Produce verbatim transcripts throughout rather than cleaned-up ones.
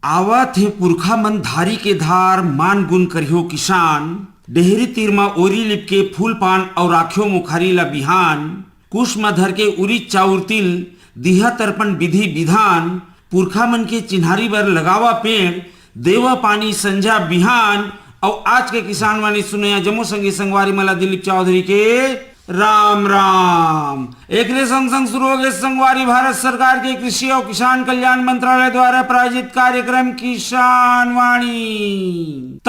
आवत हे पुरखा मन धारी के धार, मान गुन करिहो किसान। डेहरी तीर म ओरी लिपके फूल पान अउ राखियो मुखारी ला बिहान। कुश म धरके उरिज चाउर तिल, दिहा तर्पण विधि विधान। पुरखा मन के चिन्हारी बर लगावा पेड़, देवा पानी संझा बिहान। अउ आज के किसान वाणी सुनइया जम्मो संगी संगवारी मन ला दिलीप चौधरी के राम राम। एकरे संग संग शुरू हो गए संगवारी भारत सरकार के कृषि अउ किसान कल्याण मंत्रालय द्वारा प्रायोजित कार्यक्रम किसान वाणी। त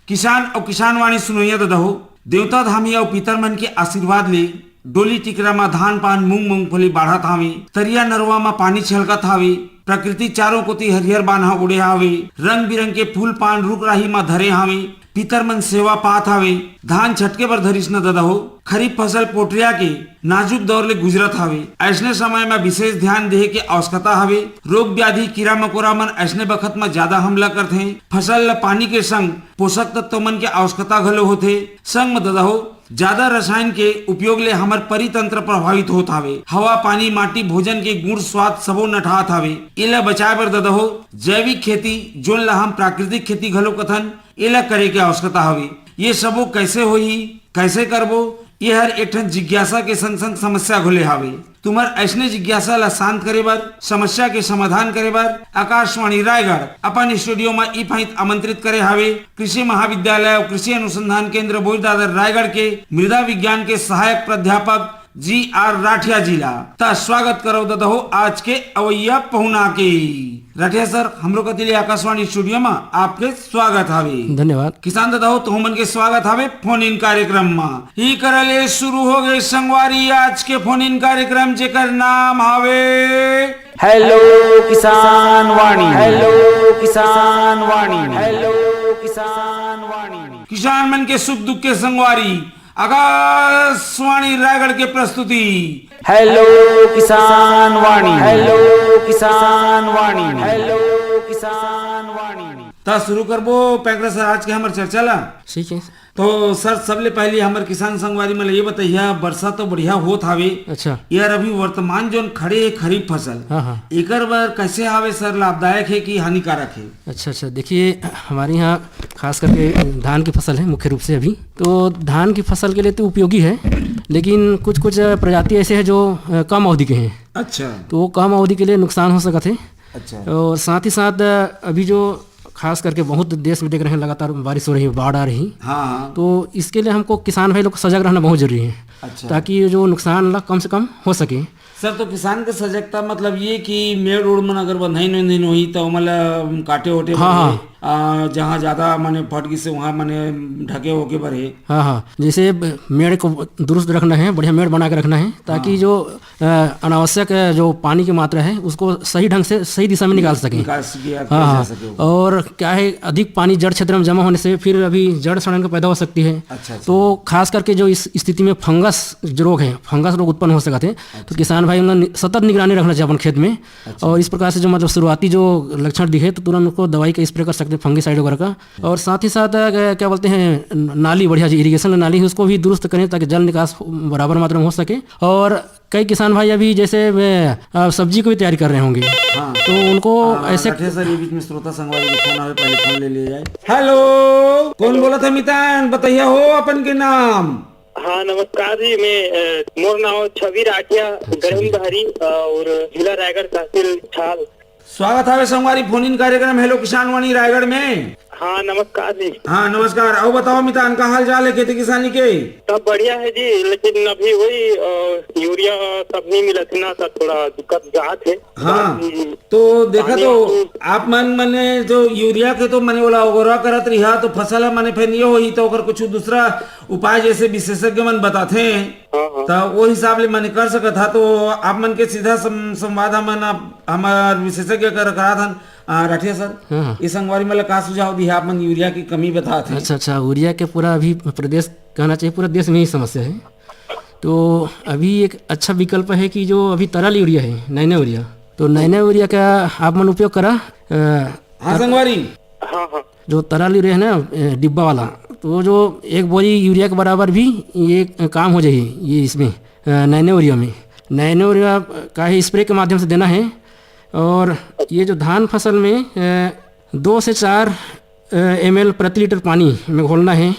किसान अउ किसान वाणी सुनइया ददा हो, देवता धामी अउ पितर मन के आशीर्वाद ले डोली टिकरा म धान पान मूंग मूंगफली बाढ़त हावे, तरिया नरवा म पानी छलकत हावे, प्रकृति चारों कोती हरियर बान्हा ओढ़े हावे, रंग बिरंग के फूल पान रुख राही म धरे हावे, पितर मन सेवा पात हावे। धान छटके बर धरिस न ददा हो, खरीफ फसल पोटरिया के नाजुक दौर ले गुजरत हावे। अइसने समय म विशेष ध्यान देहे के आवश्यकता हावे। रोग व्याधि, कीरा मकोरा मन अइसने बखत म ज्यादा हमला करथे। फसल ल पानी के संग पोषक तत्व मन के आवश्यकता घलो होथे। संग म ददा हो, ज्यादा रसायन के उपयोग ले हमर परितंत्र प्रभावित होत हावे। हवा, पानी, माटी, भोजन के गुण स्वाद सबो नठात हावे। एला बचाए बर ददा हो, जैविक खेती, जोन ला हम प्राकृतिक खेती घलो कथन, एला करे के आवश्यकता हावे। ये सबो कैसे होही, कैसे करबो, ये हर एक ठन जिज्ञासा के संग संग समस्या घलो हावे। तुमर अइसने जिज्ञासा ला शांत करे बर, समस्या के समाधान करे बर आकाशवाणी रायगढ़ अपन स्टूडियो म ई फाइत आमंत्रित करे हावे कृषि महाविद्यालय अउ कृषि अनुसंधान केंद्र बोईदादर रायगढ़ के मृदा विज्ञान के सहायक प्राध्यापक जी आर राठिया जी ला। त स्वागत करव ददा हो आज के अवैया पहुना के। राठिया सर, हमरो कति ले आकाशवाणी स्टूडियो म आपके स्वागत हावे। धन्यवाद। किसान ददा हो, तुमन के स्वागत हावे फोन इन कार्यक्रम म। ई करा ले शुरू हो गए संगवारी आज के फोन इन कार्यक्रम, जेकर नाम हावे हेलो किसान वाणी। हेलो किसान वाणी। हेलो किसान वाणी। किसान मन के सुख दुख के संगवारी, आकाशवाणी रायगढ़ के प्रस्तुति हेलो किसान वाणी। हेलो किसान वाणी। हेलो किसान वाणी। त शुरू करबो पैकरा सर आज के हमर चर्चा ला। ठीक है। तो सर, सबले पहली हमर किसान संगवारी मन ल ये बतइया, बरसा तो बढ़िया होत हावे। अच्छा। यार, अभी वर्तमान जोन खड़े हे खरीफ फसल, हाँ, हाँ। एकर बर कैसे हावे सर, लाभदायक हे कि हानिकारक हे? अच्छा, अच्छा, देखिए, हमारे यहाँ खास करके धान की फसल है मुख्य रूप से अभी। तो धान की फसल के लिए तो उपयोगी है, लेकिन कुछ कुछ प्रजाति ऐसे हैं जो, अ, कम अवधि के हैं। अच्छा। तो वो कम अवधि के लिए नुकसान हो सकत है। अच्छा। और साथ ही साथ, अ, अभी जो खास करके बहुत देश में देख रहे हैं, लगातार बारिश हो रही है, बाढ़ आ रही। हाँ, हाँ। तो इसके लिए हमको किसान भाई लोग को सजग रहना बहुत जरूरी है, अच्छा। ताकि ये जो नुकसान ला कम से कम हो सके। सर, तो किसान के सजगता मतलब ये कि मेड़ उड़ मन अगर बंधाइन वंधाइन होही, तो ओमन ला काटे ओटे हाँ, बर, हाँ। आ, जहाँ ज्यादा माने फट गिस हे, वहाँ माने ढके होके बर हे। हाँ, हाँ, जैसे ब-, मेड़ को दुरुस्त रखना है, बढ़िया मेड़ बना के रखना है, ताकि हाँ। जो अ, अनावश्यक, अ, जो पानी की मात्रा है, उसको सही ढंग से, सही दिशा में निकाल सकें। निकाल सके, हाँ, किया जा हाँ। सके वो। और क्या है, अधिक पानी जड़ क्षेत्र में जमा होने से फिर अभी जड़ सड़न का पैदा हो सकती है। अच्छा, अच्छा। तो खास करके जो इस स्थिति में फंगस जो रोग है, फंगस रोग उत्पन्न हो सकते हैं, तो अच्छा। किसान भाई उन्हें नि-, सतत निगरानी रखना चाहिए अपन खेत में। अच्छा। और इस प्रकार से जो मतलब शुरुआती जो लक्षण दिखे, तो तुरंत उनको दवाई का स्प्रे कर सकते हैं, फंगीसाइड वगैरह का। और साथ ही साथ, अ, क्या बोलते हैं, न-, नाली बढ़िया जी, इरिगेशन नाली है, उसको भी दुरुस्त करें, ताकि जल निकास बराबर मात्रा में हो सके। और कई किसान भाई अभी जैसे, अ, सब्जी को भी तैयारी कर रहे होंगे। हाँ। तो उनको हाँ, ऐसे रखे सर, ये बीच में श्रोता संगवारी के फोन आवे, पहले फोन ले लिया जाए। हेलो, कौन बोलत हे मितान? बताइए हो अपन के नाम। हाँ, नमस्कार जी, मैं, अ, मोर नाम छवि राठिया, अच्छा गरम जी। धारी और जिला रायगढ़, तहसील छाल। स्वागत हावे संगवारी फोन इन कार्यक्रम हेलो किसान वाणी रायगढ़ में। हाँ, नमस्कार जी। हाँ, नमस्कार। अउ बताओ मितान, का हाल चाल हे खेती किसानी के? सब बढ़िया हे जी, लेकिन अभी वही, अ, यूरिया सब नहीं मिलत हे ना, सब थोड़ा दिक्कत जात हे। हाँ, हम्म, तो देखा पानी तो आपको आप मन मने जो यूरिया के तो मने ओला ओगोरा करत रिहा, तो फसल ह मने फेर ये होही, तो ओकर कुछ दूसरा उपाय जैसे विशेषज्ञ मन बताथे, हाँ, हाँ। त वो हिसाब ले मने कर सकत हा। तो आप मन के सीधा सं-, संवाद हमन आप, हमर विशेषज्ञ कर करात हन। आ, राठिया सर, हाँ, हाँ। इस संगवारी मन ला का सुझाव दिहे, आप मन यूरिया की कमी बतात हे। अच्छा, अच्छा, यूरिया के पूरा अभी प्रदेश, कहना चाहिए, पूरा देश में ही समस्या है। तो अभी एक अच्छा विकल्प है कि जो अभी तरल यूरिया है, नैनो यूरिया, तो नैनो यूरिया का आप मन उपयोग करा। अ, हाँ, संगवारी। हाँ, हाँ। जो तरल यूरिया है ना, ए, डिब्बा वाला, तो जो एक बोरी यूरिया के बराबर भी ये काम हो जाही, ये इसमें, अ, नैनो यूरिया में। नैनो यूरिया का ही स्प्रे के माध्यम से देना है। और ये जो धान फसल में, अ, दो से चार, अ, एम एल प्रति लीटर पानी में घोलना है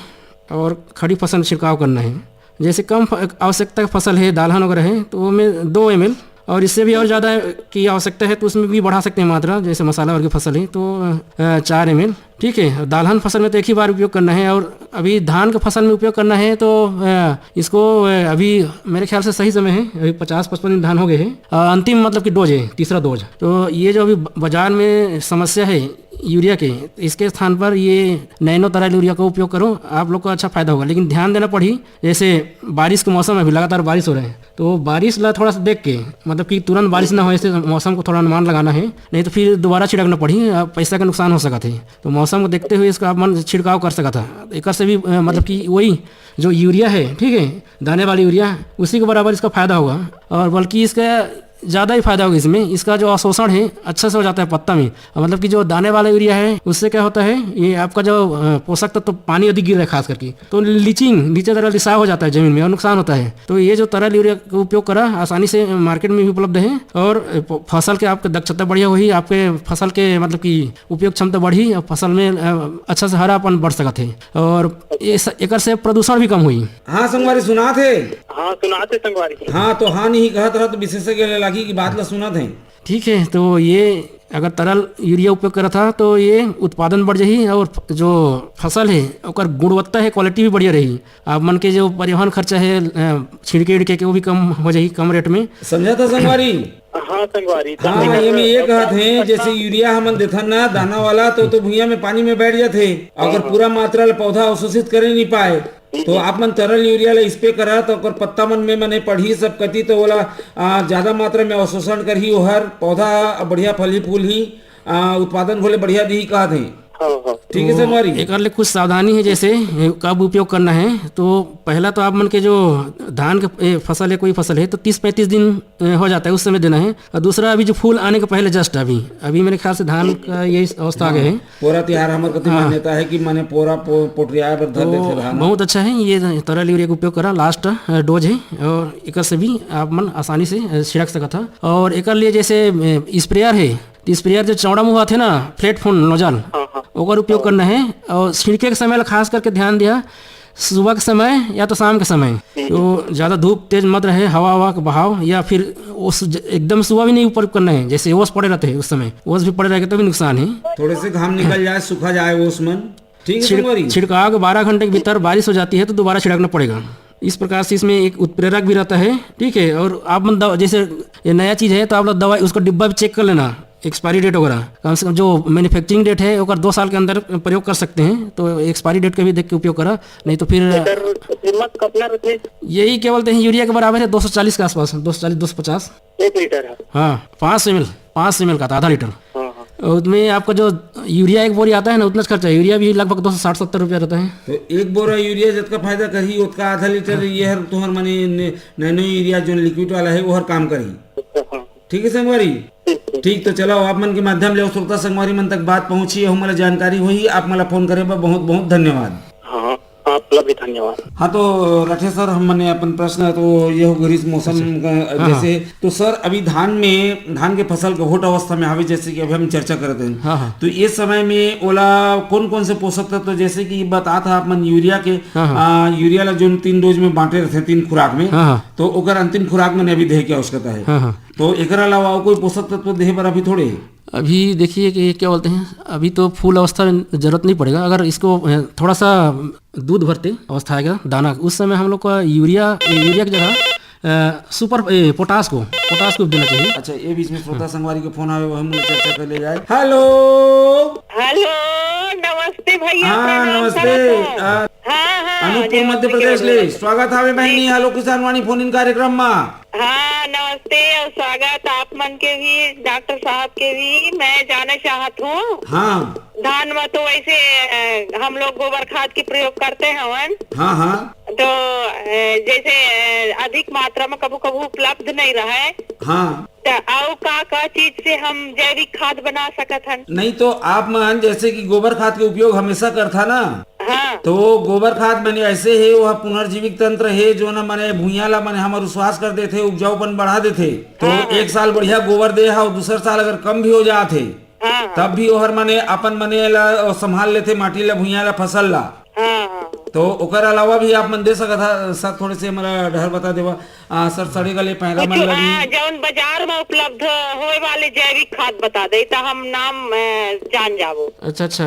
और खड़ी फसल में छिड़काव करना है। जैसे कम फ-, आवश्यकता की फसल है, दालहन वगैरह है, तो वो में दो एम एल, और इससे भी और ज़्यादा की आवश्यकता है तो उसमें भी बढ़ा सकते हैं मात्रा, जैसे मसाला वर्गीय फसल है तो, अ, चार एम एल। ठीक है, दालहन फसल में तो एक ही बार उपयोग करना है। और अभी धान के फसल में उपयोग करना है तो, अ, इसको, अ, अभी मेरे ख्याल से सही समय है, अभी पचास पचपन दिन धान हो गए हैं। अ, अंतिम मतलब कि डोज है, तीसरा डोज। तो ये जो अभी ब-, बाजार में समस्या है यूरिया के, इसके स्थान पर ये नैनो तरल यूरिया का उपयोग करो, आप लोग को अच्छा फायदा होगा। लेकिन ध्यान देना पड़ी, जैसे बारिश के मौसम में अभी लगातार बारिश हो रहे हैं, तो बारिश ला थोड़ा सा देख के, मतलब कि तुरंत बारिश ना हो, ऐसे मौसम को थोड़ा अनुमान लगाना है, नहीं तो फिर दोबारा छिड़कना पड़ी, अ, पैसा का नुकसान हो सकता है। तो मौसम को देखते हुए इसका आप मन छिड़काव कर सकता है। एकर से भी, अ, मतलब कि वही जो यूरिया है, ठीक है, दाने वाली यूरिया, उसी के बराबर इसका फायदा होगा, और बल्कि इसका ज़्यादा ही फायदा होगा। इसमें इसका जो अवशोषण है, अच्छा से हो जाता है पत्ता में। मतलब कि जो दाने वाला यूरिया है, उससे क्या होता है, ये आपका जो, अ, पोषक तत्व, पानी अधिक गिर रहा है खास करके, तो लीचिंग, नीचे तरफ रिसाव हो जाता है जमीन में और नुकसान होता है। तो ये जो तरल यूरिया का उपयोग करा, आसानी से मार्केट में भी उपलब्ध है और फ-, फसल के आपके दक्षता बढ़िया होही, आपके फसल के मतलब कि उपयोग क्षमता बढ़ी और फसल में, अ, अच्छा से हरापन बढ़ सकत है। और ये स-, एकर से प्रदूषण भी कम होही। हाँ संगवारी, सुनात हे? हाँ, सुनात हे संगवारी। हाँ, तो हाँ नहीं कहत रहा तो विशेषज्ञ ले लागी की बात ला सुनत हे। ठीक है, तो ये अगर तरल यूरिया उपयोग करत हा तो ये उत्पादन बढ़ जाही और जो फसल है ओकर गुणवत्ता है, क्वालिटी भी बढ़िया रही। आप मन के जो परिवहन खर्चा है, अ, छिड़के उड़के के, वो भी कम हो जाही, कम रेट में। समझा था संगवारी? हाँ संगवारी। हाँ, ये में ये कहत हे, जैसे यूरिया हमन देथन ना दाना वाला, तो तो भुइयां में पानी में बैठ जाथे, अगर पूरा मात्रा ले पौधा अवशोषित करे नहीं पाए, तो आप मन तरल यूरिया ला स्प्रे करा, तो ओकर पत्ता मन में मने पड़ही सब कती, तो ओला, आ, ज्यादा मात्रा में अवशोषण करही, ओहर पौधा बढ़िया फलही फूलही, आ, उत्पादन घोले बढ़िया दिही कहत हे। हाँ, हाँ। ठीक है तो संगवारी। एकर ले कुछ सावधानी है, जैसे, ए, कब उपयोग करना है। तो पहला तो आप मन के जो धान के, ए, फसल है, कोई फसल है, तो तीस पैंतीस दिन, ए, हो जाता है, उस समय देना है। और दूसरा, अभी जो फूल आने के पहले, जस्ट अभी, अभी मेरे ख्याल से धान का यही अवस्था आ गया है। पोरा तिहार हमर कति हाँ। मान्यता है कि माने पोरा पो-, पोटरियाए बर धर तो देथे धान। बहुत अच्छा है, ये तरल यूरिया का उपयोग करा, लास्ट, अ, डोज है, और एकर से भी आप मन आसानी से, अ, छिड़क सकत हा। और एकर लिए जैसे, अ, स्प्रेयर है, तो स्प्रेयर जो चौड़ा मुंह आथे ना, फ्लैट फोन नोजल, हाँ, हाँ। ओकर उपयोग करना है। और छिड़के के समय ला खास करके ध्यान दिया, सुबह के समय या तो शाम के समय, तो ज्यादा धूप तेज मत रहे, हवा, हवा के बहाव, या फिर ओस ज-, एकदम सुबह भी नहीं ऊपर करना है, जैसे ओस पड़े रहते हैं उस समय, ओस भी पड़े रहेगा तो भी नुकसान है। थोड़े से घाम निकल जाए, सूखा जाए ओस मन, ठीक है छिड़-, संगवारी? छिड़काव के बारह घंटे के भीतर बारिश हो जाती है तो दोबारा छिड़कना पड़ेगा। इस प्रकार से इसमें एक उत्प्रेरक भी रहता है, ठीक है। और आप मन दवा, जैसे ये नया चीज है तो आप लोग दवाई, उसका डिब्बा भी चेक कर लेना, एक्सपायरी डेट वगैरह। कम से कम जो मैन्युफैक्चरिंग डेट है ओकर दो साल के अंदर प्रयोग कर सकते हैं, तो एक्सपायरी डेट का भी देख के उपयोग करा, नहीं तो फिर एकर कीमत कितना रहते? यही क्या बोलते हैं, यूरिया के बराबर है, दो सौ चालीस के आसपास, दो सौ चालीस, दो सौ पचास। एक लीटर है? हाँ, पाँच सौ एम एल, पाँच सौ एम एल का था, आधा लीटर। हाँ, हाँ। और उसमें आपका जो यूरिया एक बोरी आता है ना, उतना खर्चा है। यूरिया भी लगभग दो सौ साठ सत्तर रुपया रहता है। तो एक बोरा यूरिया जितना फायदा करही, उतना आधा लीटर ये हर तुम्हार माने ने-, नैनो यूरिया जो लिक्विड वाला है, वो हर काम करही। अच्छा, हाँ। ठीक है संगवारी? ठीक, ठीक। ठीक, तो चलो, आप मन के माध्यम ले श्रोता संगवारी मन तक बात पहुंची, हमला जानकारी होही। आप मला फोन करे बर बहुत बहुत धन्यवाद। हाँ, आप ला भी धन्यवाद। हाँ, तो राठिया सर, हम मने अपन प्रश्न तो ये हो गरीस मौसम का, हाँ, जैसे, हाँ। तो सर, अभी धान में, धान के फसल के होट अवस्था में आवे, जैसे कि अभी हम चर्चा करते हैं, हाँ, हाँ। तो ये समय में ओला कौन कौन से पोषक तत्व, जैसे कि बता था आप मन यूरिया के, हाँ, हाँ। आ, यूरिया ला जो तीन डोज में बांटे रहते हैं, तीन खुराक में, हाँ, हाँ। तो ओकर अंतिम खुराक में अभी देहे के आवश्यकता है। हाँ, हाँ। तो एकर अलावा और कोई पोषक तत्व देहे बर अभी थोड़े? अभी देखिए कि क्या बोलते हैं, अभी तो फूल अवस्था में जरूरत नहीं पड़ेगा। अगर इसको, अ, थोड़ा सा दूध भरते अवस्था आएगा दाना, उस समय हम लोग का यूरिया, यूरिया की जगह, अ, सुपर, ए, पोटाश को, पोटाश को देना चाहिए। अच्छा, ये बीच में श्रोता संगवारी के फोन आवे, वही मुझे चर्चा कर ले जाए। हेलो। हेलो, नमस्ते भैया, हाँ, प्रणाम नमस्ते। करत हूँ। अ, हाँ, हाँ, अनूपपुर, जय मध्य प्रदेश ले। स्वागत हावे बहिनी, हेलो किसान वाणी फोन इन कार्यक्रम मा। हाँ, नमस्ते और स्वागत आप मन के भी, डॉक्टर साहब के भी। मैं जाने चाहत हूँ, हाँ। धान में तो वैसे, अ, हम लोग गोबर खाद के प्रयोग करते हवन। हाँ, हाँ। तो, अ, जैसे, अ, अधिक मात्रा में कभू-कभू उपलब्ध नहीं रहे। हाँ। त अउ का-का चीज से हम जैविक खाद बना सकत हन? नहीं तो आप मन जैसे कि गोबर खाद के उपयोग हमेशा करथा ना, हाँ। तो गोबर खाद माने ऐसे हे, वो पुनर्जीविक तंत्र हे, जो ना माने भुइयां ला माने हमर उस्वास कर देथे, उपजाऊपन बढ़ा देथे। तो हाँ, हाँ। एक साल बढ़िया गोबर दे हा, दूसर साल अगर कम भी हो जात हे, हाँ, हाँ। तब भी ओहर माने अपन माने ला, ओ, संभाल लेथे माटी ला, भुइयां ला, फसल ला। हाँ, हाँ, हाँ। तो ओकर अलावा भी आप मन दे सकत हा, सर, थोड़े से हमला डहर बता देवा। आ, सर, सड़े गले पैरा कुछ, मन ला भी। आ, जौन बाजार में उपलब्ध होए वाले जैविक खाद बता दे, त हम नाम, अ, जान जाबो। अच्छा, अच्छा।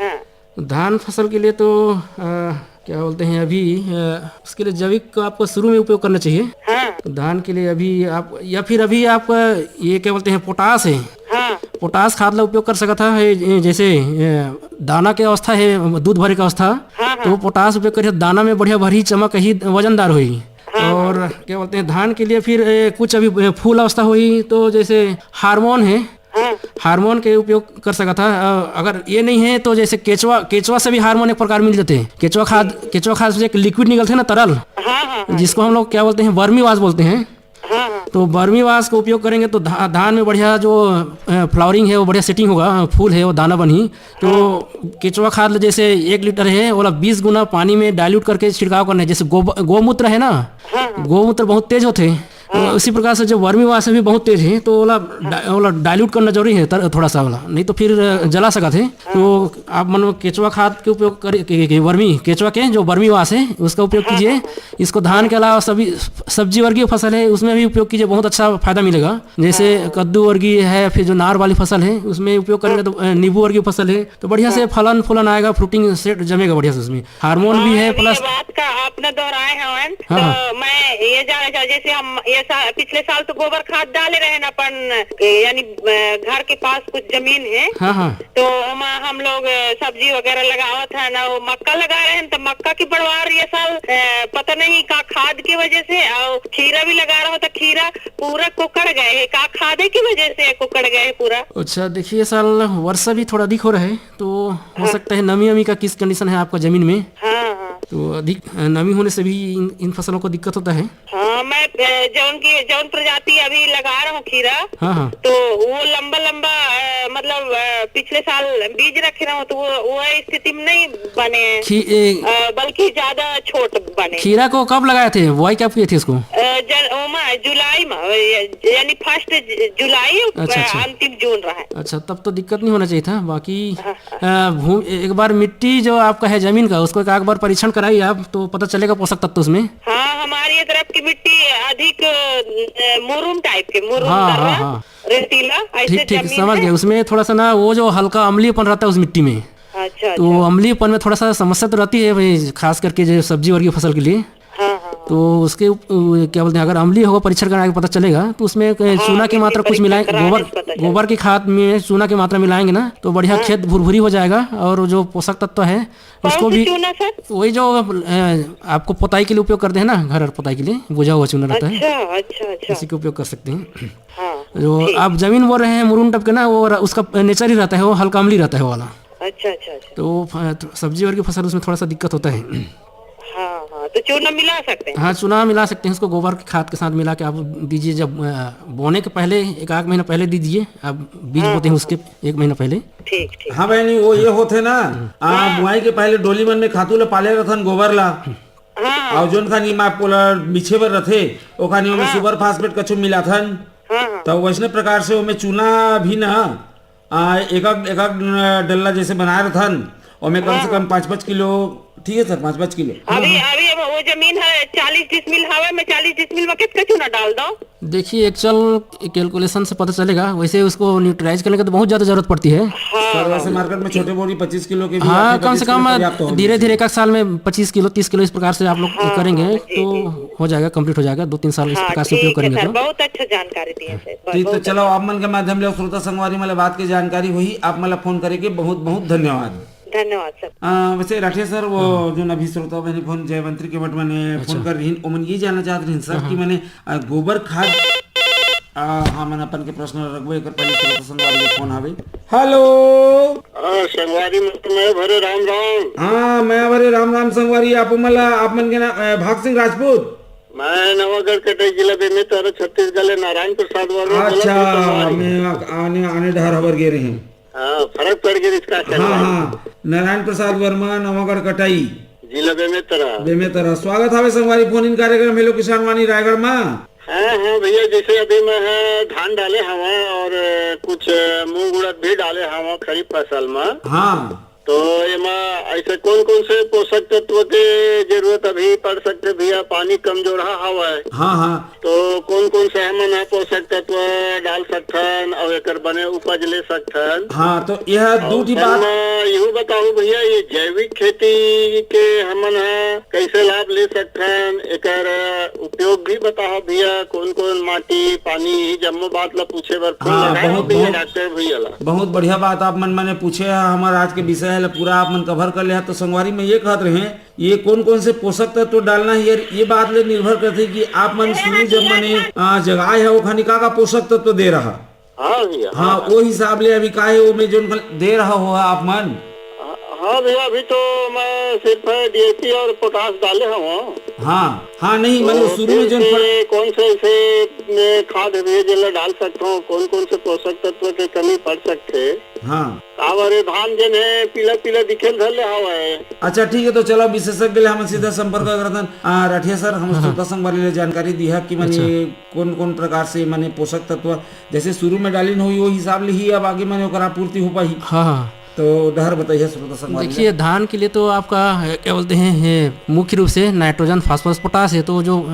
हाँ। धान फसल के लिए तो, अ, क्या बोलते हैं, अभी, अ, उसके लिए जैविक का आपको शुरू में उपयोग करना चाहिए। हाँ। धान के लिए अभी आप, या फिर अभी आप, अ, ये क्या बोलते हैं, पोटाश है। हाँ। पोटाश खाद ला उपयोग कर सकत हा, ये, ये जैसे, ये दाना के अवस्था है, दूध भरे के अवस्था, हाँ, हाँ। तो पोटाश उपयोग करिए, दाना में बढ़िया भरी चमक ही वजनदार होई। हाँ, और हाँ। क्या बोलते हैं, धान के लिए फिर, ए, कुछ अभी, ए, फूल अवस्था होई, तो जैसे हार्मोन है, हाँ। हार्मोन के उपयोग कर सकत हा। अ, अगर ये नहीं है तो जैसे केचवा, केचवा से भी हार्मोन एक प्रकार मिल जाते हैं। केचवा खाद, केचवा खाद से एक लिक्विड निकलते हैं ना, तरल, हाँ, हाँ, हाँ। जिसको हम लोग क्या बोलते हैं, वर्मी वाश बोलते हैं। हाँ, हाँ। तो वर्मी वाश का उपयोग करेंगे तो धा-, धान में बढ़िया जो, अ, फ्लावरिंग है, वो बढ़िया सेटिंग होगा, अ, फूल है, वो दाना बनही। तो हाँ। केचवा खाद जैसे एक लीटर है, ओला बीस गुना पानी में डाइल्यूट करके छिड़काव करना है। जैसे गो-, गोमूत्र है ना, हाँ, हाँ। गोमूत्र बहुत तेज होते हैं, तो हाँ। उसी प्रकार से जो वर्मी वाश है भी बहुत तेज है, तो ओला डा-, ओला डाइल्यूट करना जरूरी है तर-, थोड़ा सा ओला, नहीं तो फिर, अ, जला सकत है। तो आप मन केचवा खाद के उपयोग कर, के, के, वर्मी, केचवा के जो वर्मी वाश है, उसका उपयोग हाँ, कीजिए। हाँ, हाँ। इसको धान के अलावा सभी सब्जी वर्गीय फसल है, उसमें भी उपयोग कीजिए, बहुत अच्छा फायदा मिलेगा। जैसे हाँ। कद्दू वर्गीय है, फिर जो नार वाली फसल है, उसमें उपयोग करेंगे हाँ। तो, अ, नींबू वर्गीय फसल है, तो बढ़िया से हाँ। फलन फूलन आएगा, फ्रूटिंग सेट जमेगा बढ़िया से उसमें। हार्मोन भी हाँ, है, अभी प्लस ये बात का आप ना दोहराए हवन, हाँ, तो हाँ। मैं ये जानना चाहूँ, जैसे हम ये सा-, पिछले साल तो गोबर खाद डाले रहे ना अपन, ए, यानी, अ, घर के पास कुछ जमीन है, हाँ, हाँ। तो ओमा हम लोग, अ, सब्जी वगैरह लगावत हन, अउ मक्का लगा रहे हन, त मक्का के बढ़वार ये साल, अ, पता नहीं का खाद के वजह से, अउ खीरा भी लगा रहे हो, त खीरा पूरा कुकड़ गए है। का खादे की वजह से कुकड़ गए है पूरा? अच्छा, देखिए, ये साल वर्षा भी थोड़ा अधिक हो रहा है, तो हो हाँ। सकता है नमी अमी का किस कंडीशन है आपका जमीन में। हाँ, हाँ। तो अधिक, अ, नमी होने से भी इन, इन फसलों को दिक्कत होता है। हाँ, मैं, अ, जौन की, जौन प्रजाति अभी लगा रहा हूँ खीरा, हाँ, हाँ। तो वो लंबा लंबा, अ, मतलब, अ, पिछले साल बीज रखे रहा हूँ, तो वो, वो स्थिति में नहीं बने, खी-, ए, अ, बल्कि ज्यादा छोट बने। खीरा को कब लगाए थे, बुआई कब किए थे इसको? अ, जन-, ओमा, जुलाई में, अ, यानी फर्स्ट ज-, जुलाई, अच्छा, अ, अच्छा। अंतिम जून रहा है। अच्छा, तब तो दिक्कत नहीं होना चाहिए था। बाकी, हाँ, हाँ। अ, भू-, एक बार मिट्टी जो आपका है जमीन का, उसको एक आध बार परीक्षण कराइए आप, तो पता चलेगा पोषक तत्व उसमें। हाँ, हमारी ये तरफ की मिट्टी अधिक, अ, मुरुम टाइप के, मुरुम हाँ, तरह, हाँ, हाँ। रेतीला, ऐसे ठीक, ठीक, जमीन समझ है। गए। उसमें थोड़ा सा ना, वो जो हल्का अम्लीपन रहता है उस मिट्टी में, अच्छा, तो अच्छा। अम्लीपन में थोड़ा सा समस्या तो रहती है भाई, खास करके जो सब्जी वर्गीय फसल के लिए। हाँ, हाँ, हाँ। तो उसके उप-, उ-, क्या बोलते हैं, अगर अम्लीय होगा, परीक्षण करा के पता चलेगा, तो उसमें एक हाँ, चूना की बिल्कुल, मात्रा कुछ परीक्षण मिलाएंगे, कराने गोबर, से पता चलेगा। गोबर की खाद में चूना की मात्रा मिलाएंगे ना, तो बढ़िया हाँ। खेत भुरभुरी हो जाएगा। और जो पोषक तत्व है, कौन उसको सी भी चूना, सर? वही जो, अ, आपको पोताई के लिए उपयोग करते हैं ना, घर और पोताई के लिए बुझा हुआ चूना रहता है, अच्छा, अच्छा, अच्छा। उसी का उपयोग कर सकते हैं। हाँ, जो ठीक। आप जमीन बोल रहे हैं, मुरुम टाइप के ना, वो र-, उसका नेचर ही रहता है, वो हल्का अम्लीय रहता है वो वाला। अच्छा, अच्छा, अच्छा। तो वो फ-, सब्जी वर्गीय फसल, उसमें थोड़ा सा दिक्कत होता है। हाँ, हाँ, तो चूना मिला सकते हैं? हाँ, चूना मिला सकते हैं, उसको गोबर की खाद के साथ मिला के आप दीजिए। जब, अ, बोने के पहले, एक आध महीना पहले दीजिए, आप बीज हाँ, बोते हैं हाँ, उसके हाँ। एक महीना पहले। ठीक, ठीक। हाँ बहनी, वो ये होथे ना, आ, हाँ। बुआई के पहले डोली मन में खातू ला पाले रथन, गोबर ला। हाँ। अउ जोन खानी मा पोला बिछे बर रथे, ओ खानी ओमे हाँ। सुपर फास्फेट कछु मिलाथन। हाँ, हाँ। त वैसने प्रकार से ओमे चूना भी ना, आ, एक, एक, एक डल्ला जैसे बनाए रथन, ओमे कम से हाँ। कम पाँच, पाँच किलो, ठीक है सर, पाँच, पाँच किलो। अभी, हाँ। अभी अब वो जमीन है चालीस डिसमिल हवे, मैं चालीस डिसमिल में कितना चूना डाल दो? देखिए, एक्चुअल कैलकुलेशन से पता चलेगा। वैसे उसको न्यूट्रलाइज करने का तो बहुत ज्यादा जरूरत पड़ती है। हाँ, सर, वैसे हाँ। मार्केट में छोटे बोरी पच्चीस किलो के भी हाँ, आते, कम से पच्चीस किलो कम पर्याप्त होंगे। धीरे धीरे एक आध साल में पच्चीस किलो, तीस किलो, इस प्रकार से आप लोग हाँ, करेंगे हाँ, जी, तो जी, जी। हो जाएगा, कंप्लीट हो जाएगा। दो तीन साल इस हाँ, प्रकार से उपयोग ठीक है करेंगे सर, तो। बहुत अच्छा जानकारी दिए सर, बहुत, ठीक, तो बहुत चलो, अच्छा। आप मन के माध्यम ले श्रोता संगवारी मन ले बात के जानकारी होही, आप मन ला फोन करे के बहुत बहुत धन्यवाद। धन्यवाद सर। आ, वैसे राठिया सर, वो जो अभी श्रोता बहनी फोन जयवंतरी के वट मने अच्छा। फोन कर रही, ओमन ये जानना चाहत रही सर हाँ, कि हाँ। मने, आ, गोबर खाद, आ, हमन अपन के प्रश्न रखबो, एकर पहले श्रोता संगवारी के फोन आवे। हेलो। हाँ, संगवारी मन, मैं भरे राम राम। हाँ, मैं भरे राम राम संगवारी, आप मन ला, आप मन के नाम, अ, भाग सिंह राजपूत। मैं नवागढ़ कटाई, जिला बेमेतरा, छत्तीसगढ़ ले नारायण प्रसाद वर्मा बोलत अच्छा, हूँ संगवारी। मैं आने, आने डहर हबर गे रहे। हाँ, फरक पड़ गे इसका हाँ, संगवारी। हाँ, नारायण प्रसाद वर्मा, नवागढ़ कटाई। जिला बेमेतरा। बेमेतरा। स्वागत हावे संगवारी, फोन इन कार्यक्रम हेलो किसान वाणी रायगढ़ मा। हाँ, हाँ भैया, जैसे अभी मैं ह धान डाले हवा और कुछ मूंग उड़द भी डाले हवा खरीफ फसल में। हाँ। तो एमा ऐसे कौन कौन से पोषक तत्व के जरूरत अभी पड़ सकथे भैया? पानी कमजोरहा हवय। हाँ, हाँ। तो कौन कौन से हमन ह पोषक तत्व डाल सकथन और एकर बने उपज ले सकथन? हाँ, तो यह दू और ठी बात। इहू बताओ भैया, ये जैविक खेती के हमन ह कैसे लाभ ले सकथन, एकर उपयोग भी बताओ भैया, कौन कौन माटी, पानी, ये जम्मो बात ला पूछे बर फोन हाँ, लगाए बहुत, भैया, बहुत, डॉक्टर भैया ला। बहुत बढ़िया बात आप मन मने पूछे ह, हमर आज के विषय ल पूरा आप मन कवर कर ले ह। तो संगवारी, मैं ये कहत रहे, ये कौन कौन से पोषक तत्व डालना है, ये, ये बात ले निर्भर करथे कि आप मन शुरू जब मने, आ, जगाए ह, ओखनी का का पोषक तत्व दे रहा। हाँ भैया, हाँ, हाँ। वो हिसाब ले अभी का हे, ओमे जोन दे रहा हो आप मन। हाँ भैया, अभी तो मैं सिर्फ डीएपी और पोटाश डाले हूँ। हाँ, हाँ, नहीं, तो मतलब शुरू में फिर जोन से पर- कौन से ऐसे में खाद है भैया, जेला डाल सकता हूँ, कौन कौन से पोषक तत्व के कमी पड़ सकते? हाँ। काबर ये धान जेन है, पीला पीला दिखेल धर ले हवा है। अच्छा, ठीक है, तो चलो, विशेषज्ञ ले हम सीधा संपर्क करथन। आ, राठिया सर, हम हाँ, हाँ। श्रोता संगवारी ले जानकारी दिया कि माने अच्छा। कौन कौन प्रकार से माने पोषक तत्व जैसे शुरू में डालिन होई, वो हिसाब ले ही अब आगे माने ओकर आपूर्ति हो पाही। हाँ, हाँ। तो डहर बताइए श्रोता संगवारी। देखिए, धान के लिए तो आपका, अ, क्या बोलते हैं, ये मुख्य रूप से नाइट्रोजन, फास्फोरस, पोटाश है। तो जो, अ,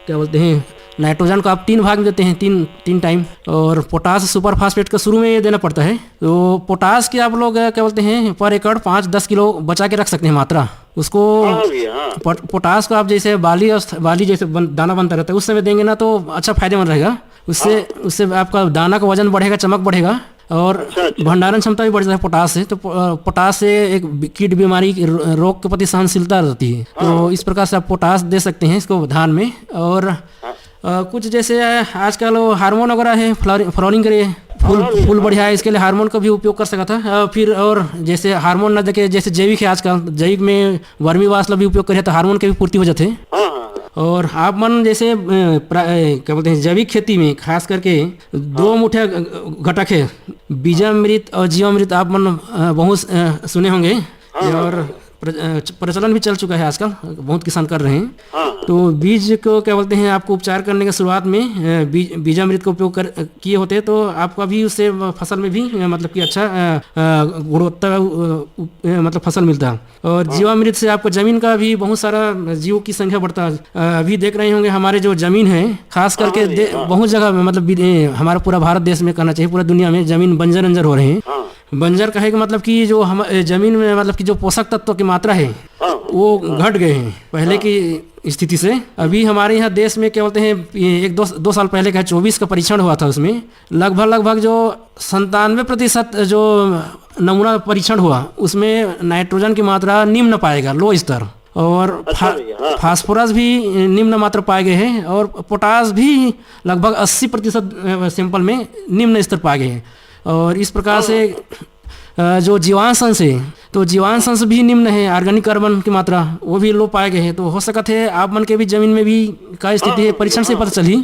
क्या बोलते हैं, नाइट्रोजन को आप तीन भाग में देते हैं, तीन, तीन टाइम, और पोटाश सुपर फास्फेट का शुरू में ये देना पड़ता है। तो पोटाश के आप लोग, अ, क्या बोलते हैं, पर एकड़ पाँच दस किलो बचा के रख सकते हैं मात्रा। उसको हाँ भैया, हाँ। पोट-, पोटाश को आप जैसे बाली और थ-, बाली जैसे बन-, दाना बनता रहता है, उस समय देंगे ना, तो अच्छा फायदेमंद रहेगा। उससे, हाँ। उससे आपका दाना का वजन बढ़ेगा, चमक बढ़ेगा और अच्छा, अच्छा। भंडारण क्षमता भी बढ़ जाता है पोटाश से। तो पो-, अ, पोटाश से एक बी-, कीट बीमारी, रो-, रोग के प्रति सहनशीलता रहती है। तो हाँ। इस प्रकार से आप पोटाश दे सकते हैं इसको धान में। और, हाँ। अ, कुछ जैसे, अ, आजकल वो हार्मोन वगैरह है, फ्लावर-, फ्लावरिंग करे, फूल, हाँ, हाँ, फूल हाँ। बढ़िया है, इसके लिए हार्मोन का भी उपयोग कर सकता है। अ, फिर और जैसे हार्मोन ना देके, जैसे जैविक है आजकल, जैविक में वर्मी वास ला भी उपयोग करे तो हार्मोन के भी पूर्ति हो जाथे। हाँ, हाँ, हाँ। और आप मन जैसे, अ, प्रा-, अ, क्या बोलते हैं, जैविक खेती में खास करके दो हाँ। मुख्य, अ, घटक है, बीजामृत और जीवामृत। आप मन, अ, बहुत, अ, सुने होंगे। हाँ, ये हाँ, और हाँ। प्र-, अ, च-, प्रचलन भी चल चुका है आजकल, बहुत किसान कर रहे हैं। हाँ। तो बीज को, क्या बोलते हैं, आपको उपचार करने के शुरुआत में, अ, बीज, बीजामृत का उपयोग कर, अ, किए होते तो आपका भी उससे, अ, फसल में भी, अ, मतलब कि अच्छा, अ, अ, गुणवत्ता, अ, उप-, अ, मतलब फसल मिलता। और हाँ। जीवामृत से आपको जमीन का भी बहुत सारा जीवों की संख्या बढ़ता है। अ, अभी देख रहे होंगे हमारे जो जमीन है, खास हाँ, करके हाँ, दे-, हाँ। बहुत जगह में, मतलब, विदे-, हमारा पूरा भारत देश में कहना चाहिए, पूरा दुनिया में जमीन बंजर अंजर हो रहे हैं। हाँ। बंजर कहे का मतलब कि जो हम, ए, जमीन में, मतलब कि जो पोषक तत्व की मात्रा है, हाँ। वो हाँ। घट गए हैं पहले हाँ। की स्थिति से। अभी हमारे यहाँ देश में, क्या बोलते हैं, ये एक दो, दो साल पहले का चौबीस का परीक्षण हुआ था, उसमें लगभग, लगभग जो संतानवे प्रतिशत जो नमूना परीक्षण हुआ, उसमें नाइट्रोजन की मात्रा निम्न पाएगा, लो स्तर, और अच्छा फा-, भैया, हाँ। फास्फोरस भी निम्न मात्रा पाए गए हैं और पोटाश भी लगभग अस्सी प्रतिशत, अ, सैंपल में निम्न स्तर पाए गए हैं। और इस प्रकार हाँ। से, अ, जो जीवांश अंश है, तो जीवांश अंश भी निम्न है, ऑर्गेनिक कार्बन की मात्रा वो भी लो पाए गए हैं। तो हो सकता है आप मन के भी जमीन में भी का स्थिति हाँ, है, हाँ, परीक्षण से हाँ। पता चली।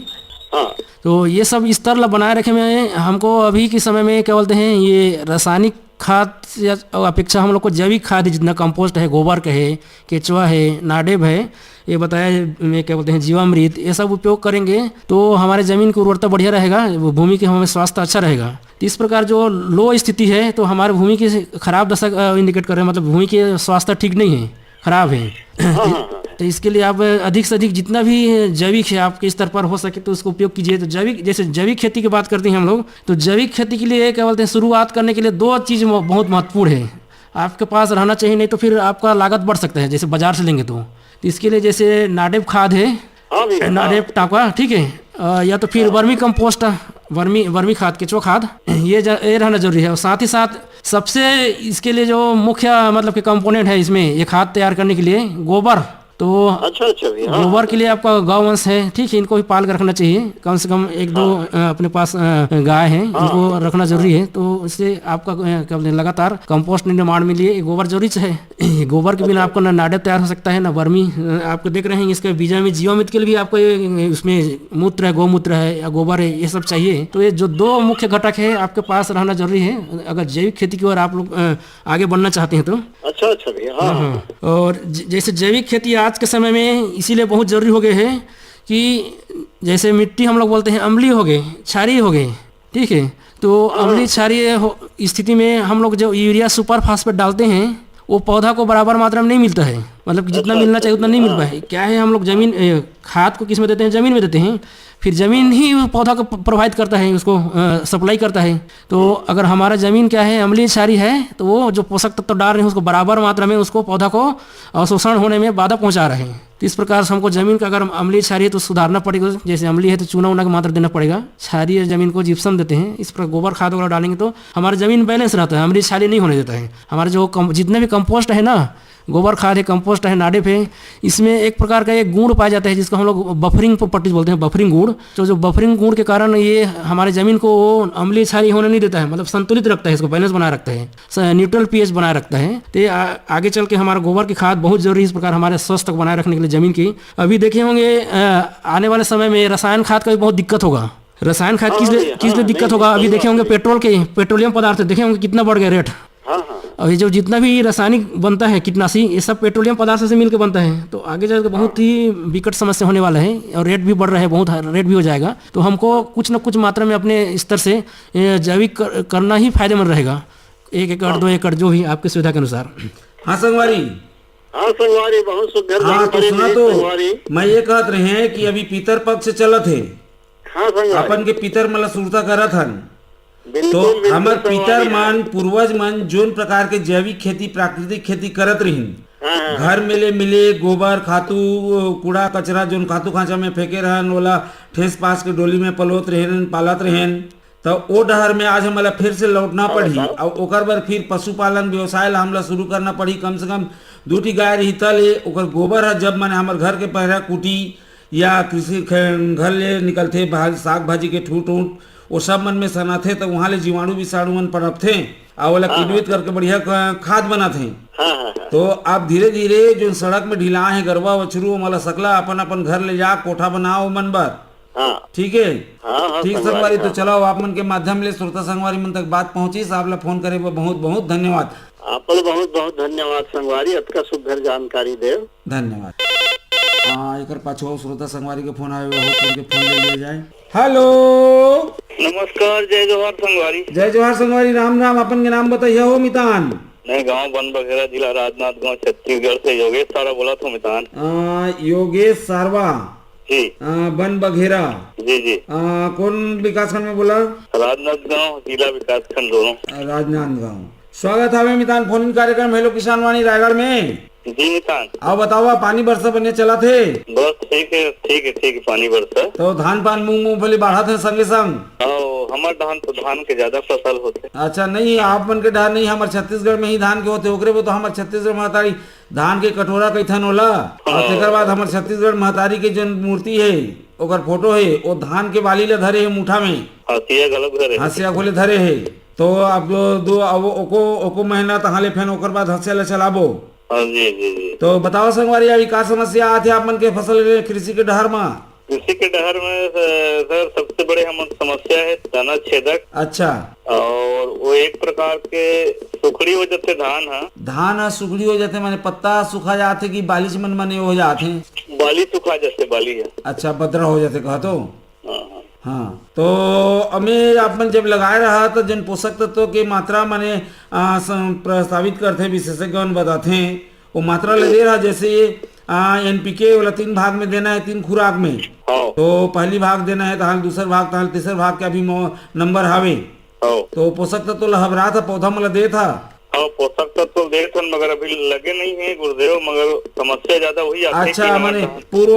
हाँ। तो ये सब स्तर ला बनाए रखे में हमको अभी के समय में, क्या बोलते हैं, ये रासायनिक खाद या अपेक्षा हम लोग को जैविक खाद, जितना कंपोस्ट है, गोबर का है, केचुआ है, नाडेप है, ये बताया है, मैं क्या बोलते हैं, जीवामृत, ये सब उपयोग करेंगे तो हमारे जमीन की उर्वरता बढ़िया रहेगा, वो भूमि के हमें स्वास्थ्य अच्छा रहेगा। तो इस प्रकार जो लो स्थिति है तो हमारे भूमि की खराब दशा, अ, इंडिकेट कर रहे हैं, मतलब भूमि के स्वास्थ्य ठीक नहीं है, खराब है। हाँ, हाँ, हाँ। तो इसके लिए आप अधिक से अधिक जितना भी जैविक है आपके स्तर पर हो सके तो उसको उपयोग कीजिए। तो जैविक, जैसे जैविक खेती की बात करते हैं हम लोग, तो जैविक खेती के लिए, क्या बोलते हैं, शुरुआत करने के लिए दो चीज़ म-, बहुत महत्वपूर्ण है, आपके पास रहना चाहिए, नहीं तो फिर आपका लागत बढ़ सकता है जैसे बाजार से लेंगे तो। तो इसके लिए जैसे नाडेप खाद है, हाँ भैया, हाँ। नाडेप टाका, ठीक है, अ, या तो फिर हाँ। वर्मी कंपोस्ट, अ, वर्मी वर्मी खाद, केचुआ खाद, ये ज- ये रहना जरूरी है। और साथ ही साथ सबसे इसके लिए जो मुख्य, मतलब कि कंपोनेंट है इसमें, ये खाद तैयार करने के लिए, गोबर। तो अच्छा, अच्छा भैया, हाँ। गोबर के लिए आपका गौ वंश है, ठीक है, इनको भी पाल के रखना चाहिए। कम से कम एक दो, हाँ। अ, अपने पास, अ, गाय हैं, हाँ। इनको रखना जरूरी है। तो इससे आपका, अ, क्या बोलते हैं, लगातार कंपोस्ट निर्माण में लिए गोबर जरूरी है। गोबर के बिना आपको ना नाडे तैयार हो सकता है, ना वर्मी। अ, आपको देख रहे हैं, इसके बीजा में जीवामृत के लिए भी आपको ये, उसमें मूत्र है, गौमूत्र है या गोबर है, ये सब चाहिए। तो ये जो दो मुख्य घटक है, आपके पास रहना जरूरी है, अगर जैविक खेती की ओर आप लोग, अ, आगे बढ़ना चाहते हैं तो। अच्छा, अच्छा भैया, हाँ, हाँ, हाँ। हाँ। और ज-, जैसे जैविक खेती आज के समय में इसीलिए बहुत जरूरी हो गए है कि जैसे मिट्टी हम लोग बोलते हैं, अम्लीय हो गए, क्षारीय हो गए, ठीक है, तो हाँ। अम्लीय क्षारीय हो-, स्थिति में हम लोग जो यूरिया सुपर फास्फेट डालते हैं, वो पौधा को बराबर मात्रा में नहीं मिलता है, मतलब कि जितना अच्छा, मिलना अच्छा, चाहिए उतना नहीं मिल हाँ। पाए। क्या है, हम लोग जमीन, ए, खाद को किस में देते हैं? जमीन में देते हैं। फिर जमीन ही उस पौधा को प-, प्रभावित करता है, उसको, अ, सप्लाई करता है। तो अगर हमारा जमीन क्या है, अम्लीय क्षारीय है, तो वो जो पोषक तत्व डाल रहे हैं, उसको बराबर मात्रा में, उसको पौधा को अवशोषण होने में बाधा पहुंचा रहे हैं। तो इस प्रकार से हमको जमीन का अगर अम्लीय क्षारीय है तो सुधारना पड़ेगा, जैसे अम्लीय है तो चूना उना की मात्रा देना पड़ेगा। क्षारीय जमीन को जिप्सम देते हैं, इस प्रकार गोबर खाद वगैरह डालेंगे तो हमारा जमीन बैलेंस रहता है, अम्लीय क्षारीय नहीं होने देता है। हमारा जो कम, जितने भी कंपोस्ट है ना, गोबर खाद है, कंपोस्ट है, नाडेप है, इसमें एक प्रकार का एक गुण पाया जाता है जिसको हम लोग बफरिंग पट्टी बोलते हैं, बफरिंग गुण। तो जो बफरिंग गुण के कारण ये हमारे जमीन को वो अम्लीय क्षारीय होने नहीं देता है, मतलब संतुलित रखता है, इसको बैलेंस बनाए रखता है, स-, न्यूट्रल पीएच बनाए रखता है। तो ये आ-, आगे चल के हमारा गोबर की खाद बहुत जरूरी है इस प्रकार हमारे स्वास्थ्य को बनाए रखने के लिए जमीन की। अभी देखे होंगे, अ, आने वाले समय में रसायन खाद का भी बहुत दिक्कत होगा। रसायन खाद हाँ, किस हाँ लिए, भैया, किस लिए हाँ, दिक्कत नहीं, होगा? नहीं, अभी सही देखे बात होंगे है। पेट्रोल के, पेट्रोलियम पदार्थ देखे होंगे कितना बढ़ गया रेट। हाँ, हाँ। और ये जो जितना भी रासायनिक बनता है, कीटनाशी, ये सब पेट्रोलियम पदार्थ से मिलकर बनता है, तो आगे जाकर बहुत ही विकट समस्या होने वाला है और रेट भी बढ़ रहा है, बहुत रेट भी हो जाएगा। तो हमको कुछ ना कुछ मात्रा में अपने स्तर से, ए, जैविक कर, करना ही फायदेमंद रहेगा। एक एकड़, हाँ। दो एकड़, जो भी आपकी सुविधा के अनुसार। हाँ संगवारी। हाँ संगवारी, बहुत सुंदर हाँ, तो जानकारी सुना दी तो संगवारी। मैं ये कहत रहे हैं कि अभी पितर पक्ष चलत है। हाँ संगवारी। अपन के पितर मन ला सुरता करत हन। बिल्कुल, तो बिल्कुल हमर संगवारी पितर है। मन, पूर्वज मन जोन प्रकार के जैविक खेती, प्राकृतिक खेती करत रहिन, हाँ, हाँ। घर में ले मिले गोबर, खातू, कूड़ा, कचरा जोन खातू खांचा में फेंके रहन, ओला ठेस पास के डोली में पलोत रहेन, पालत रहेन, त ओ डहर में आज हमला फिर से लौटना हाँ, पड़ही। बताओ। अउ ओकर बर फिर पशुपालन व्यवसाय ला हमला शुरू करना पड़ही। कम से कम दू ठी गाय रही, त ले ओकर गोबर ह जब, माने, हमर घर के पहिरा कुटी या कृषि ख-, घर ले निकलथे भा-, साग भाजी के ठूंठ उंठ, वो सब मन में सनाथे, त उहाँ ले जीवाणु विषाणु मन पनपथे, अउ ओला हाँ, हाँ। किण्वित करके बढ़िया क-, खाद बनाथे। हाँ, हाँ, हाँ। तो आप धीरे धीरे जो सड़क में ढिला हे, गरवा बछरू, ओमन ला सकला अपन अपन घर ले जा, कोठा बनाओ ओमन बर। हाँ। ठीक है? हाँ, हाँ, ठीक संगवारी, संगवारी, तो हाँ। चलाओ, आप मन के माध्यम ले श्रोता संगवारी मन तक बात पहुंचिस, आप ला फोन करे बर बहुत बहुत धन्यवाद। आप ला बहुत बहुत धन्यवाद संगवारी, अतका सुघर जानकारी देव। धन्यवाद। हाँ, एकर पाछू अउ श्रोता संगवारी के फोन आवे, बहुत करके फोन ले लिया जाए। हेलो। नमस्कार, जय जोहार संगवारी। जय जोहार संगवारी, राम राम, अपन के नाम बताइए हो मितान। मैं गांव बन बघेरा, जिला राजनांदगांव, छत्तीसगढ़ से योगेश सारा बोला था मितान। आ, योगेश सारवा। जी। आ, बन बघेरा। जी, जी। आ, कौन विकासखंड में बोला? राजनांदगांव, जिला विकासखंड दोनों। आ, राजनांदगांव। स्वागत हवे मितान फोन इन कार्यक्रम हेलो किसान वाणी रायगढ़ में। जी मितान। अउ बतावा, पानी बरसा बने चलत हे? बस ठीक है, ठीक है, ठीक है, पानी बरसा। तो धान पान, मूंग मूंगफली बाढ़त हे संगे संग? अउ हमर धान तो धान के ज्यादा फसल होथे। अच्छा, नहीं, आप मन के डहर नहीं, हमर छत्तीसगढ़ में ही धान के होथे, ओकरे बर तो हमर छत्तीसगढ़ महतारी धान के कटोरा कहिथन ओला। अउ हाँ। तेकर बाद हमर छत्तीसगढ़ महतारी के जोन मूर्ति हे, ओकर फोटो हे, ओ धान के बाली ला धरे हे मुठा में। हंसिया घलो धरे हे। हंसिया घलो धरे हे। तो अब दो, अब ओको, ओको मेहनत, हाँ ले फेन ओकर बाद हंसिया ला चलाबो। हाँ, जी, जी, जी। तो बताओ संगवारी, अभी का समस्या आथे आप मन के फसल के, कृषि के डहर मा? कृषि के डहर में, अ, सर, सबसे बड़े हमर समस्या हे तना छेदक। अच्छा। अउ वो एक प्रकार के सुखड़ी हो जाथे धान ह। धान ह सुखड़ी हो जाथे, माने पत्ता सुखा जाथे कि बालीच मन, माने हो जाथे? बाली सुखा जाथे, बाली ह। अच्छा, बदरा हो जाथे कहा तो? हाँ, हाँ। हाँ, तो अमे आप मन जब लगाए रहा, तो जन पोषक तत्व के मात्रा, माने, आ, सं-, प्रस्तावित करथे, विशेषज्ञ मन बताथे, वो मात्रा ल दे रहा, जैसे ये, आ, एनपीके वाला तीन भाग में देना है, तीन खुराक में। हाँ। तो पहली भाग देना है, तहां दूसर भाग, तहां तीसर भाग के अभी मो-, नंबर हावे। हाँ। तो पोषक तत्व ल हबरात ह, पौधा मन ल देत ह। हाँ, पोषक तत्व देत हन, मगर अभी लगे नहीं है गुरुदेव, मगर समस्या ज्यादा वही आथे अच्छा, कि हमारे माने पास पूर्व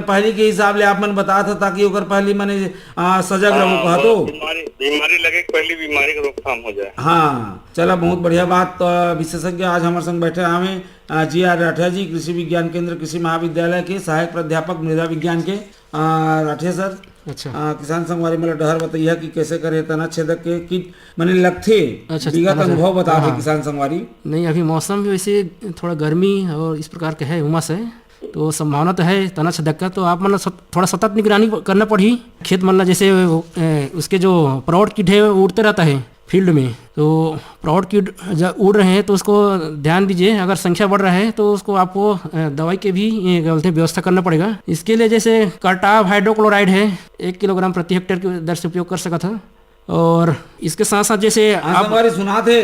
पहले के हिसाब ले आप मन बतात ह, ताकि ओकर पहली माने, आ, सजग रहू हाँ, कहा तो। बीमारी, बीमारी लगे के पहली बीमारी के रोकथाम हो जाए। हाँ, चला, बहुत बढ़िया बात। तो विशेषज्ञ आज हमारे संग बैठे हवे, आ, जी आर राठिया जी, कृषि विज्ञान केंद्र, कृषि महाविद्यालय के सहायक प्राध्यापक मृदा विज्ञान के। आ, राठिया सर, अच्छा। आ, किसान संगवारी मन ल डहर बतइया कि कैसे करे तना छेदक के कीट माने लगथे, अच्छा, अच्छा, विगत तना छेदक। अनुभव बता हाँ, दे हाँ। किसान संगवारी। नहीं, अभी मौसम भी वैसे थोड़ा गर्मी और इस प्रकार के है, उमस है, तो संभावना तो है तना छेदक का। तो आप मन ल सत-, थोड़ा सतत निगरानी करना पड़ही। खेत मन ला जैसे, ए, उसके जो प्रौढ़ कीट है, वो उड़ते रहता है फील्ड में, तो प्रौढ़ कीट जब उड़ रहे हैं तो उसको ध्यान दीजिए। अगर संख्या बढ़ रहा है तो उसको आपको, अ, दवाई के भी, ये क्या बोलते हैं, व्यवस्था करना पड़ेगा। इसके लिए जैसे कार्टाप हाइड्रोक्लोराइड है, एक किलोग्राम प्रति हेक्टेयर की दर से उपयोग कर सकत ह। और इसके साथ साथ जैसे हाँ, आप संगवारी सुनात है।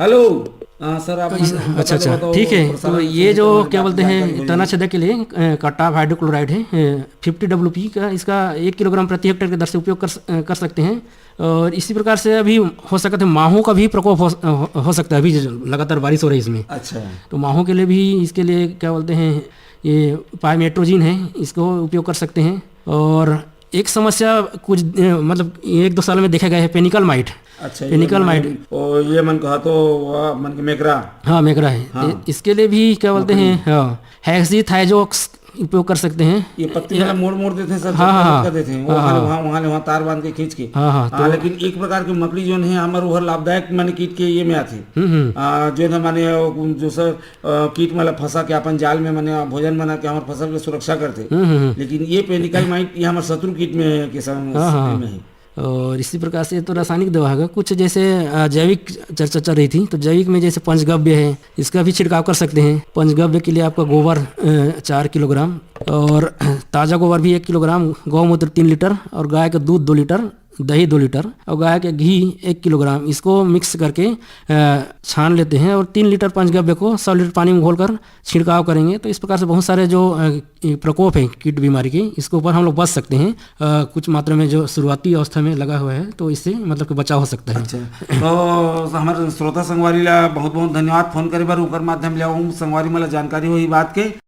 हेलो। हाँ, सर, आप इस-, मन बता अच्छा, दो, अच्छा, बताओ, ठीक है। प्रसारण तो ये से जो हमारी क्या बात बोलते जानकारी हैं, हो तना जाएगी। छेदक के लिए, अ, कार्टाप हाइड्रोक्लोराइड है, अ, फिफ्टी डब्ल्यू पी का, इसका एक किलोग्राम प्रति हेक्टेयर के दर से उपयोग कर स-, अ, कर सकते हैं। और इसी प्रकार से अभी हो सकता है माहों का भी प्रकोप हो, हो, हो सकता है, अभी जो लगातार बारिश हो रही है इसमें। अच्छा। तो माहों के लिए भी, इसके लिए क्या बोलते हैं, ये पाइमेट्रोजिन है, इसको उपयोग कर सकते हैं। और एक समस्या कुछ, अ, मतलब एक दो साल में देखा गया है, पेनिकल माइट। अच्छा, ये पेनिकल माने, माइट। ओ, ये मन कहा तो वह मन के मेकरा। हाँ, मेकरा है। हाँ। इ-, इसके लिए भी क्या बोलते हैं, मकड़ी। हाँ, हेक्सीथाइजोक्स उपयोग कर सकते हैं। ये पत्ती ये वाला मोड़ मोड़ देते हैं सर, हाँ, हाँ, कर देते हैं। वो हाँ, वहाँ ले हाँ। वहाँ, वहाँ ले वहाँ तार बांध के खींच के। हाँ, हाँ, हाँ, तो लेकिन एक प्रकार के मकड़ी जो है हमारे उहर लाभदायक माने कीट के ये में आथे। हम्म, हम्म। आ, जो है माने वो जो सर, अ, कीट मन ला फंसा के अपन जाल में माने भोजन बना के हमारे फसल के सुरक्षा करते। हम्म, हम्म, हम्म। लेकिन ये पेनिकल माइट ये हमारे शत्रु कीट में के सम-, हाँ, हाँ। में है। और इसी प्रकार से ये तो रासायनिक दवा है। कुछ जैसे, अ, जैविक चर्चा चल रही थी, तो जैविक में जैसे पंचगव्य है, इसका भी छिड़काव कर सकते हैं। पंचगव्य के लिए आपका गोबर, अ, चार किलोग्राम और ताज़ा गोबर भी एक किलोग्राम, गौमूत्र तीन लीटर और गाय का दूध दो लीटर, दही दो लीटर और गाय का घी एक किलोग्राम, इसको मिक्स करके, अ, छान लेते हैं और तीन लीटर पंचगव्य को सौ लीटर पानी में घोलकर छिड़काव करेंगे। तो इस प्रकार से बहुत सारे जो, अ, ये प्रकोप है कीट बीमारी के, इसके ऊपर हम लोग बच सकते हैं। अ, कुछ मात्रा में जो शुरुआती अवस्था में लगा हुआ है, तो इससे मतलब कि बचाव हो सकता है। अच्छा, तो हमारे श्रोता संगवारी ला बहुत बहुत धन्यवाद फोन करे बर, उकर माध्यम ले हम संगवारी मन ला जानकारी होही बात के।